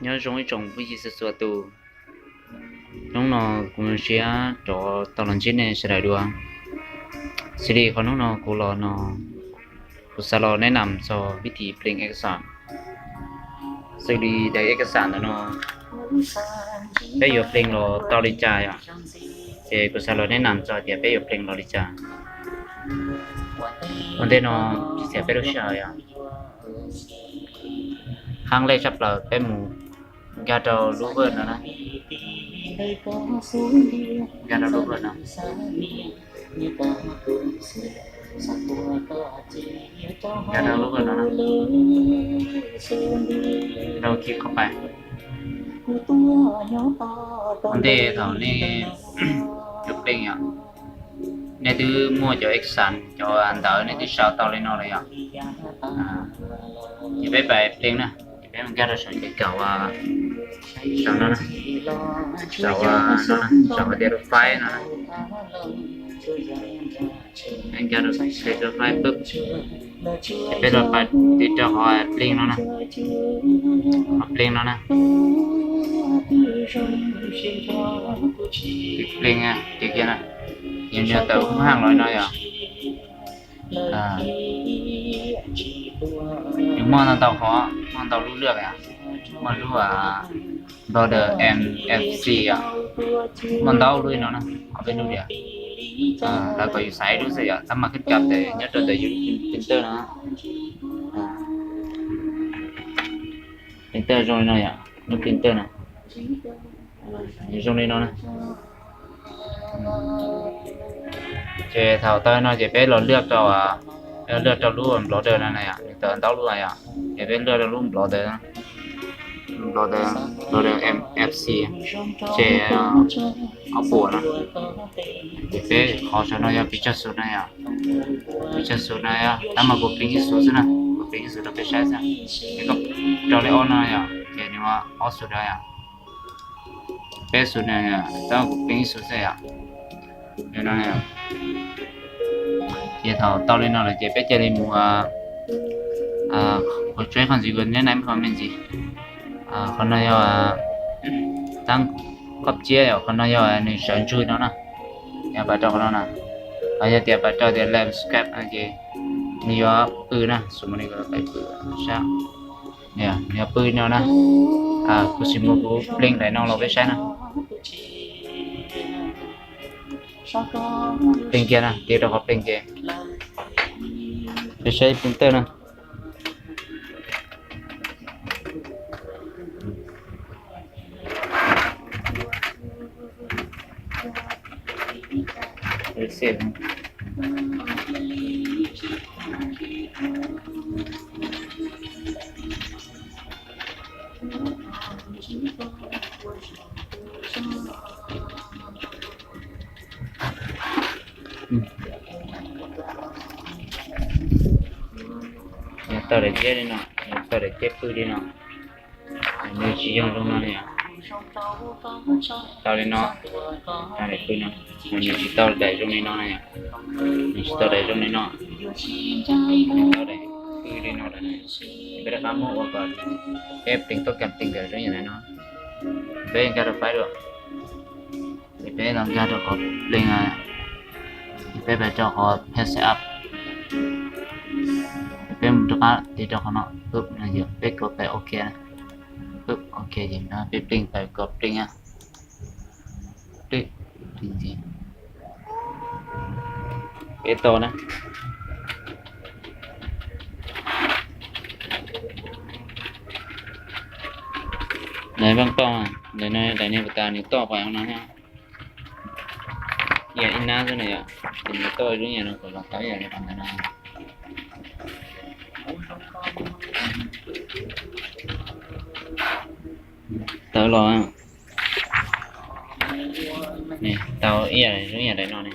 Nyob zoo ib tsoom phooj ywg txhua txhua tus, hnub no kuv zoo siab rov tau los ntsib nej sawv daws dua. Xws li qhov hnub no kuv los no, kuv xav los neb nam txog vib thim pleev ej kas xas. Xws li daim ej kas xas ntawm no, peb yuav pleev los tau li cas yom? Ces kuv xav los neb nam txog tias peb yuav pleev los li cas. Ua ntej no tsis txiav peb lub sij hawm yom, qhab lej tshaj plaws peb mus nkag rau lub Word no na. Nkag rau lub Word no. Nkag rau lub Word no na. Rau khi kho pais. Ua ntej thaum nej yuav pleev yom, nej twb muaj cov ej kas xas cov ntawv nej twb sau tau li no lawm yom. Ces peb pais pleev na, ces peb mus nkag rau saum ces kaum, saum no, saum no, saum hais tias rau file no na. Nkag rau saum file pub, ces peb los pais tiv rau qhov pleev no na. Qhov pleev no na. Pleev, ces kiag na, ces nws tawm hwj haj los no yom. Nws muaj ntau qhov, muaj ntau lub lwaj yom, muaj lub Brother M F C yom, muaj ntau lub li no na, qhov peb lub tias, lawv kom yus xaiv ib lub xwb yom, tab mas khib cas tes nyob rau ntawm yus printer no. Printer zoo li no yom, lub printer no zoo li no na. Ces thaum tau no ces peb los lwaj rau, peb los lwaj rau lub Brother no na yom, nws tawm ntau lub yom, ces peb lwaj rau lub Brother, Brother, Brother M F C, ces ob puas no. Ces peb qhov saum no yog Picture Suite na yom, Picture Suite na yom, tab mas kuv pleev ib xus xwb na, kuv pleev ib xus rau peb saib xwb. Ces koj rau li ob no yom, ces nws ua ob xus na yom. Peb xus na yom, tab mas kuv pleev ib xus xwb yom. Ces thaum tau li no lawm ces peb cia li mus, kuv tsuav ib qho ntxiv kuv neb na, ib qho me ntsis. Qhov no yog tab koj ciab yom, qhov no yog nws sawv ntsug no na. Yog pais rau qhov no na, yog tias pais rau tias landscape no ces nws yuav pw na, xus mus li pais pw sab, nws yuav pw no na. Kuv sim mus kuv pleev daim no los peb saib na. Pleev kiag na, tiv rau qhov pleev ces peb saib printer na. Yog tau daim ciab li no, yog tau daim ciab pw li no, nws tsis yog zoo no li. Tau li no, tau daim pw no, nws tsis tau daim zoo li no na yom. Nws tsis tau daim zoo li no, nws tau daim pw li no lawm. Peb rov qab muab ua kom peb pleev tuaj kam pleev kom zoo yam li no. Peb nkag rau file dua. Ces peb los nkag rau qhov pleev, peb pais rau qhov paste up. Peb mus rov qab tiv rau qhov no, peb kov pais ok, ok ces peb pleev pais kom pleev. Peb tau na. Daim vaj toj, daim no daim niag pas tas nws toj pais no na. Ib yam ib nab xwb na yom, ces nws toj ib lub nyuag no kom los tau ib yam li qhov ntawd no. Tawm los, tau ib yam li daim no ne.